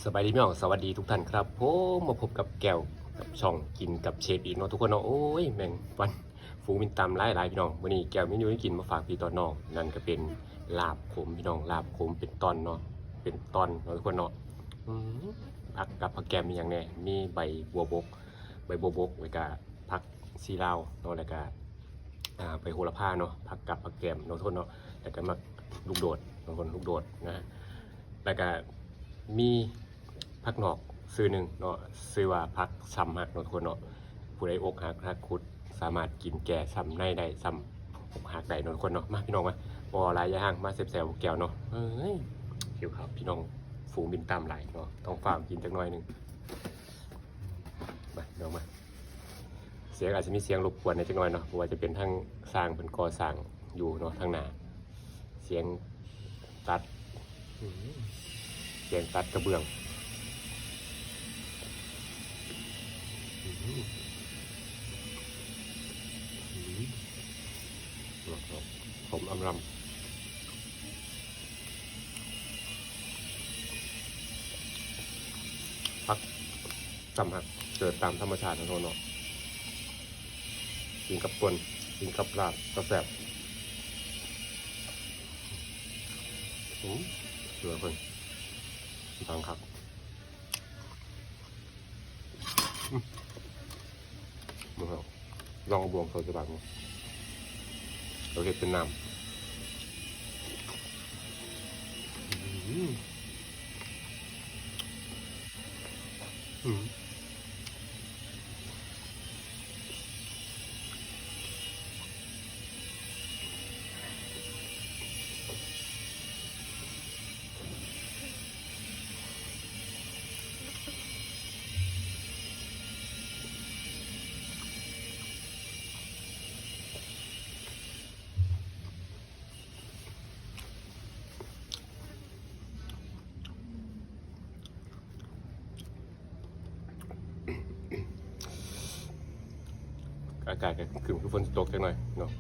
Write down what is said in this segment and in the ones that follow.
ສະບາຍດີພີ່ນ້ອງ ສະຫວັດດີທຸກທ່ານຄັບຜົມ ມາພົບກັບແກ້ວກັບຊ່ອງກິນກັບເຊຟອີກເນາະທຸກຄົນເນາະ. ໂອ້ຍ ແມງວັນ ຝູງບິນຕາມຫຼາຍໆ ພີ່ນ້ອງ. ມື້ນີ້ແກ້ວມີຢູ່ແນວກິນມາຝາກພີ່ຕອນນ້ອງ ນັ້ນກະເປັນລາບຂົມພີ່ນ້ອງ ລາບຂົມເປັນຕອນເນາະ ເປັນຕອນເນາະທຸກຄົນເນາະ. ອືມ ຜັກກັບຜັກແກມມີຫຍັງແດ່? ມີໃບບົວບົກ ໃບບົວບົກ ແລ້ວກະຜັກຊີລາວເນາະ ແລ້ວກະ ອ່າ ໃບໂຫລະພາເນາະ ຜັກກັບຜັກແກມເນາະທຸກຄົນເນາະ. ແລ້ວກະໝາກລູກໂດດເນາະທຸກຄົນ ລູກໂດດນະ ແລ້ວກະມີຜັກນອກຊື່ໜຶ່ງເນາະ ຊື່ວ່າຜັກຊຳຮັກເນາະທຸກຄົນເນາະ. ຜູ້ໃດອົກຫັກຮັກຄຸດ ສາມາດກິນແກ້ຊຳໃນໄດ້ ຊຳອົກຫັກໄດ້ເນາະທຸກຄົນເນາະ. ມາພີ່ນ້ອງມາ ບໍ່ຫຼາຍຢ່າຫ່າງ ມາແຊບໆ ກັບແກ້ວເນາະ. ເອີຍ ຫິວເຂົ້າພີ່ນ້ອງ ຝູງບິນຕາມຫຼາຍເນາະ ຕ້ອງຟ້າວກິນຈັກໜ້ອຍໜຶ່ງ. ມາພີ່ນ້ອງມາ ສຽງອາດຈະມີສຽງລົບກວນແດ່ຈັກໜ້ອຍເນາະ ເພາະວ່າຈະເປັນທາງຊ່າງເພິ່ນກໍ່ສ້າງຢູ່ເນາະ ທາງໜ້າ ສຽງຕັດ ອືມ ສຽງຕັດກະເບື້ອງ ອືມ ອືມ ຫອມອຳລຳ. ຜັກຊຳຮັກເກີດຕາມທຳມະຊາດເນາະ ກິນກັບປົ່ນ ກິນກັບລາບກະແຊບ. ອືມ ເກືອເພິ່ນ ບັງຄັກ. ອືມ ເບິ່ງເຮົາລອງເອົາບ່ວງເຂົ້າໃສ່ປາກເນາະ ເຮົາເຮັດເປັນນ້ຳ. ອືມ ອືມ. ອາກາດກະຄຶມໆ ຄືຝົນຊິຕົກຈັກໜ້ອຍເນາະ.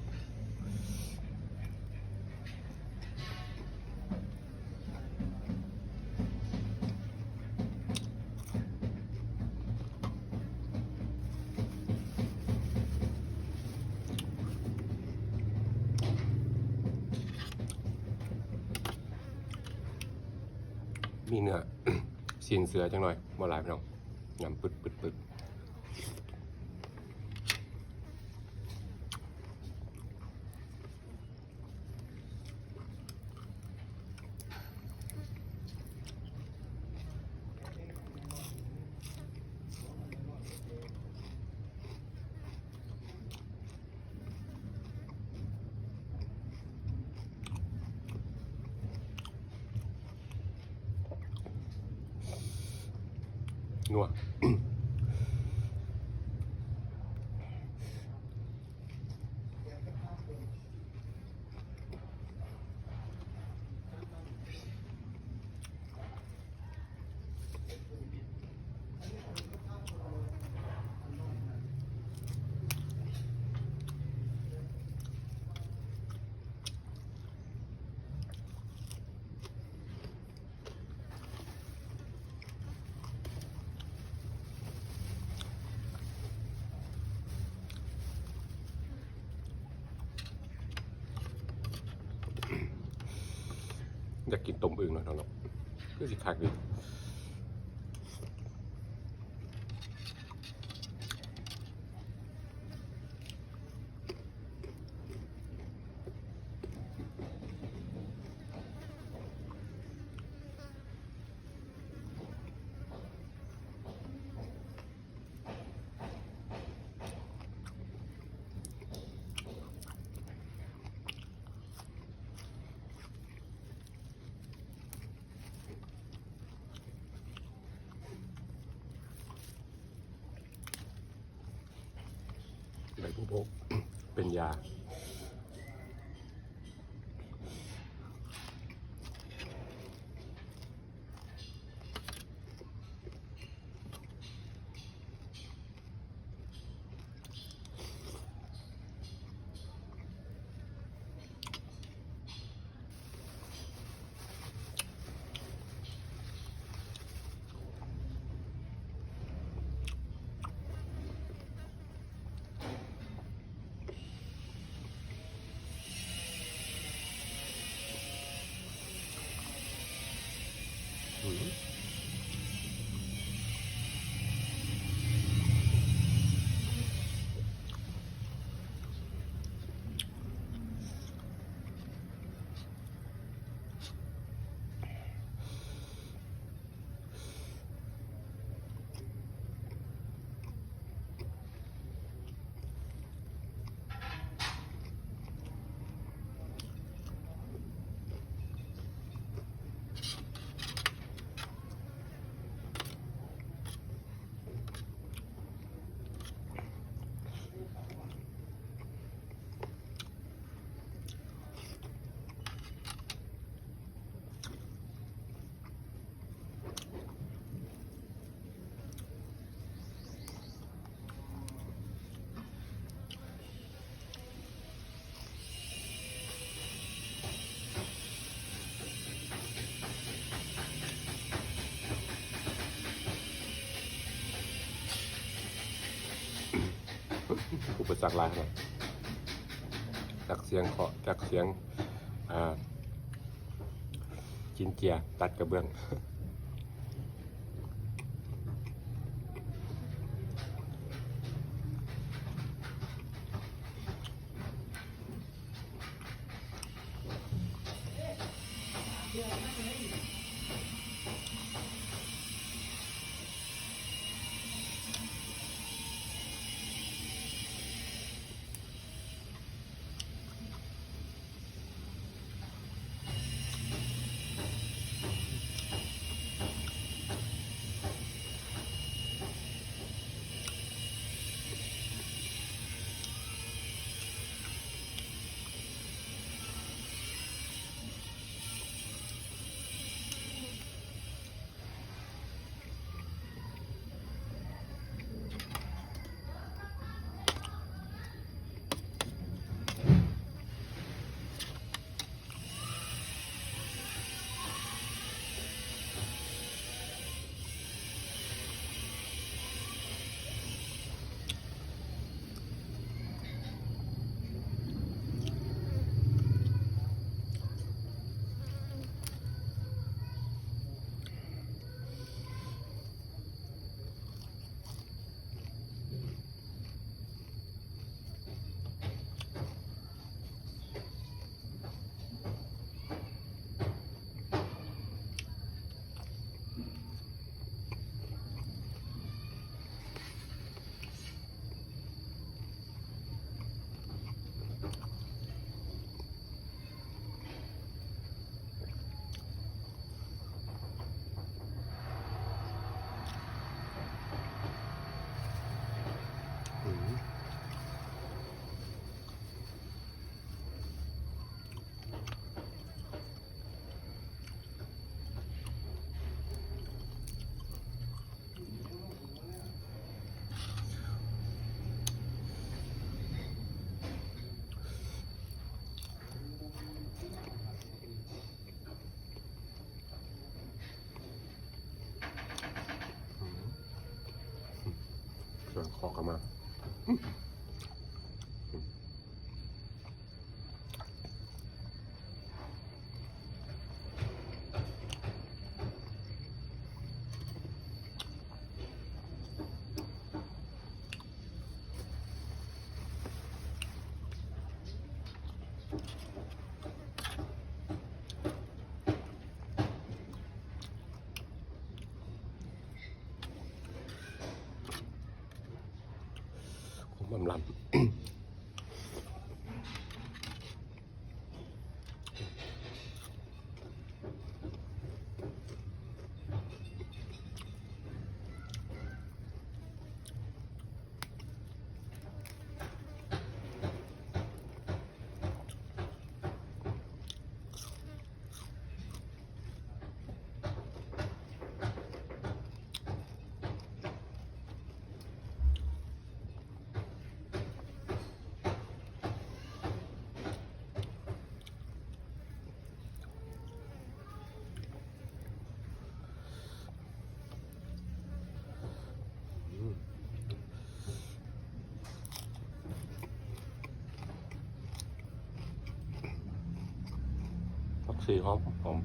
ມີເນື້ອ ຊີ້ນເສືອຈັກໜ້ອຍ ບໍ່ຫຼາຍພີ່ນ້ອງ ຍຳປຶດໆ. ນົວ. ຢາກກິນຕົ້ມອຶ່ງເນາະ ເນາະ ຄືຊິຄັກດີ. ໃບໂບໂບກເປັນຢາ. ອ ອຸປະສັກຫຼາຍຂະໜາດ ຈັກສຽງເຄາະ ຈັກສຽງ ອ່າ ຈີນເຈຍຕັດກະເບື້ອງ. ສຽງເຄາະເຂົ້າມາ. ຂມອຳລຳ. ຜັກຊີຫອມຫອມ.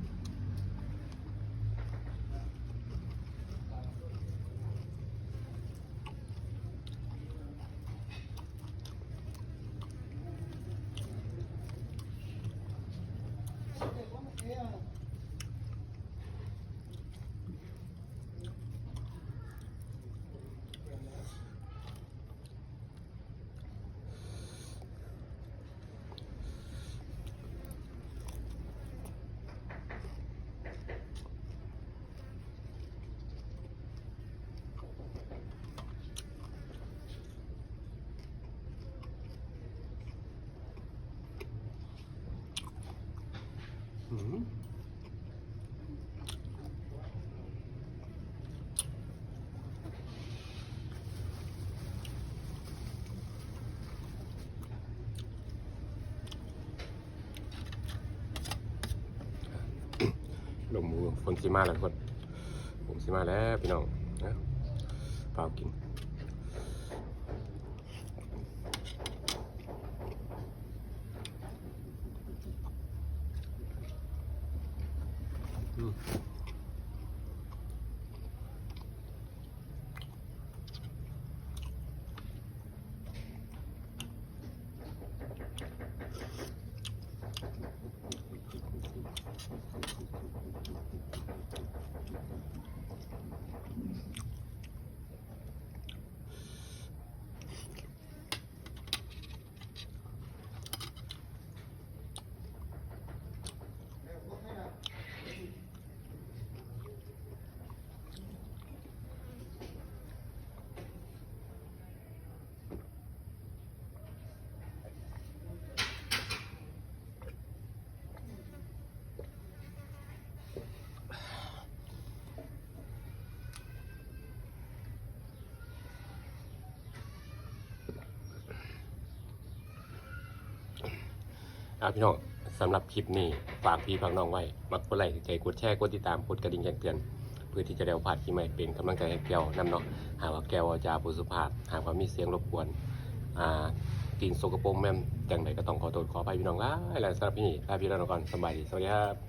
ລົມໝູ ຝົນຊິມາແລ້ວທຸກຄົນ ຝົນຊິມາແລ້ວພີ່ນ້ອງ ເອົ້າ ຟ້າວກິນ ອືມ. ອ່າ ພີ່ນ້ອງ ສຳລັບຄລິບນີ້ ຝາກພີ່ຝາກນ້ອງໄວ້ ມັກກົດໄລ້ ໃຈກົດແຊ ກົດຕິດຕາມ ກົດກະດິ່ງແຈ້ງເຕືອນ ເພື່ອທີ່ຈະໄດ້ບໍ່ພາດຄລິບໃໝ່ ເປັນກຳລັງໃຈໃຫ້ແກວນຳເນາະ. ຫາກວ່າແກວເວົ້າຈາບໍ່ສຸພາບ ຫາກວ່າມີສຽງລົບກວນ ອ່າ ຕີນສົກກະປົກແມ່ນຈັ່ງໃດ ກໍຕ້ອງຂໍໂທດຂໍອະໄພພີ່ນ້ອງຫຼາຍໆ. ສຳລັບຄລິບນີ້ ລາພີ່ນ້ອງໄປກ່ອນ ສະບາຍດີ ສະຫວັດດີຄັບ.